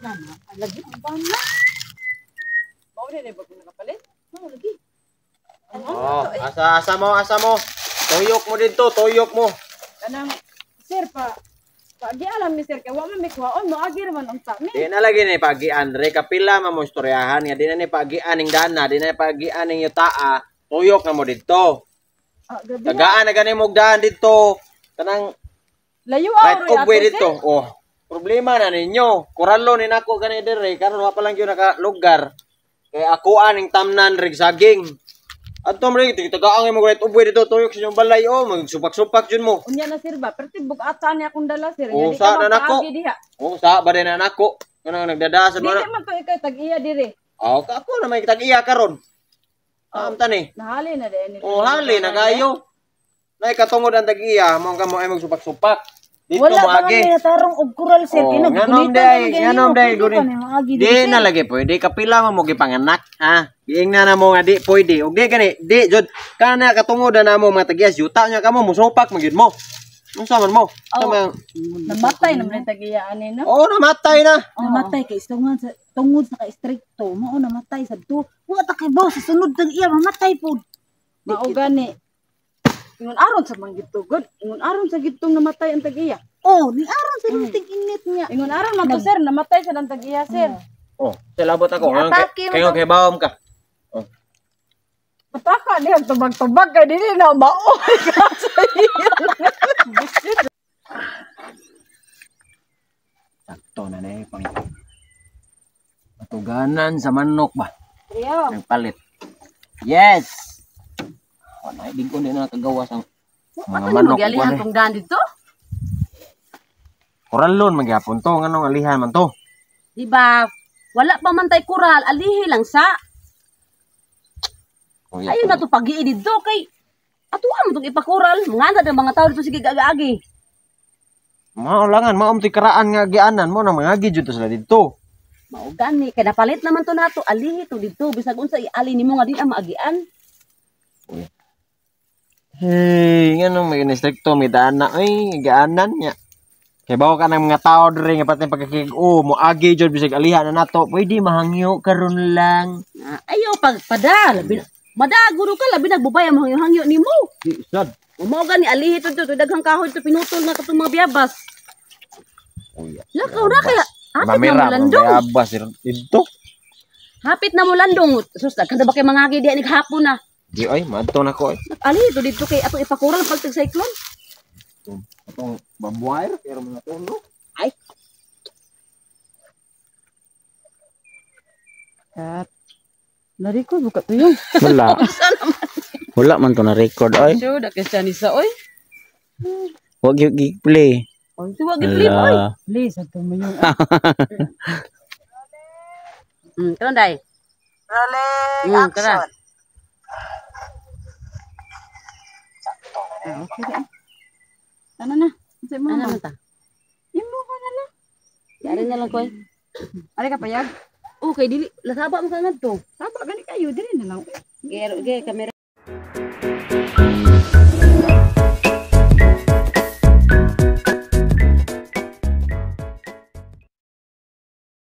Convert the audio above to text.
Tama, lagi ang bana. Mao ni ba kung nakapalit? Mao lagi. Oh, asa asa mo, asa mo. Tuyok mo dito, tuyok mo. Kanang sir pa pagialam ni sir kay wa man mi kuhaon, moagi ra man unta mi. Di na lagi ni pagian re kapila man mo istoryahan nga di na ni pagian ning dana, di na ni pagian ning yutaa. Tuyok na mo dito. Ah, grabe. Tagaan na gani mo daan dito. Kanang Layo right aw of way dito. Oh, problema na ninyo. Kuralo ni nako gani dire karon wa pa lang gyud naka lugar. Kay ako aning tamnan rig saging. Adto mo rin, tagaan mo right of way dito, tuyok sa inyong balay, oh, magsupak-supak jud mo. Unya na sir ba, pero tibok ata ni akong dala sir. Oh, Nga di sa ka na nako. magpaagi diha. Oh, sa ba din na nako. Kanang nagdada sa Dili mga. man to ikaw tag-iya dire. Oh, ako na may tag-iya karon. Am tani. Nahali na din. Oh, hali na kayo. Nay katungod ang tag-iya, mo ka mo ay magsupak-supak. Dito Wala mo pa agi. man natarong og kural sir. Oh, Kay nganom nagunitan day, man gani nganom mo, day, pwede guni. pa ni maagi Di diri, sir. na lagi pwede kapila mo mo gipanganak, ha. Giing na na mo nga di pwede. Og di gani, di jud kana katungod na namo mga tag-iya, yuta nya kamo musupak man gyud mo. Unsa man mo? Unsa Oh. man? Namatay naman yung tag-iya ani no. Oh, namatay na. Namatay kay istungan sa tungod sa ka-stricto. Mao namatay sa to. Wa ta kay boss sa sunod tag iya mamatay pud. Mao gani. Ingon aron sa man gitugod, ingon aron sa gitong namatay ang tag-iya. Oh, ni aron sa tig init niya. Ingon aron man to sir, namatay sa ang tag-iya sir. Oh, salabot ako. Ngayon Atake kay kay bawom ka. Oh. Pataka diha tubag-tubag kay dili na mao ka sa iya. Sakto na na eh, pang matuganan sa manok ba? Priyo. Nagpalit. Yes! Oh, na, di ko din na nakagawas ang mga manok. Magyalihan Kuwan eh. tong daan dito. Kuralon magyapon to, nganong alihan man to. Di ba? Wala pa man tay kural, alihi lang sa. Oh, yeah. Ayun na to pag dito kay atuan mo tong ipakural. Mga na mga tao dito sige gagaagi. Maulangan, maum ti karaan nga gianan mo na mga jud to sila didto. Mao gani kay napalit naman to nato, alihi to dito bisag unsa iali nimo nga di na maagian. Hey, nganong may stricto may dana ay gianan nya. Kay bawo ka ng mga tao diri nga pati pagkakig oh, mo agi jud bisag alihan na nato. Pwede mahangyo karon lang. Na, ayaw pagpada labi madaguro ka labi nagbubay ang hangyo nimo. Di sad. Mao gani alihi to dito daghang kahoy to pinutol na katong mga biyabas. Oh, yeah. Lakaw ra kaya hapit na Mamira, mo landong. mayabas dito. Hapit na mo landong. Sus, daghan na ba kay mga agi diha ni hapon na. Di ay, maadto na ko ay. Ali to dito kay atong ipakural pag cyclone. Atong barbed pero mga tuno. Ay, Kat. Na-record buka to yun. Wala. Wala man to na record ay. Sure, da kay siya ni sa oy. Wag yung play. Siwag gi-flip oy. Wala. Please, ato mo yung Karon day. Rolling Tara. action. Ah, okay na. Ano na? Unsa mo Ano na? man ta? Imo ka na lang. Yari na lang koy. Ari ka payag. Okay, dili lasaba mo sa ngadto. Saba gani kayo diri na lang. Gero ge kamera.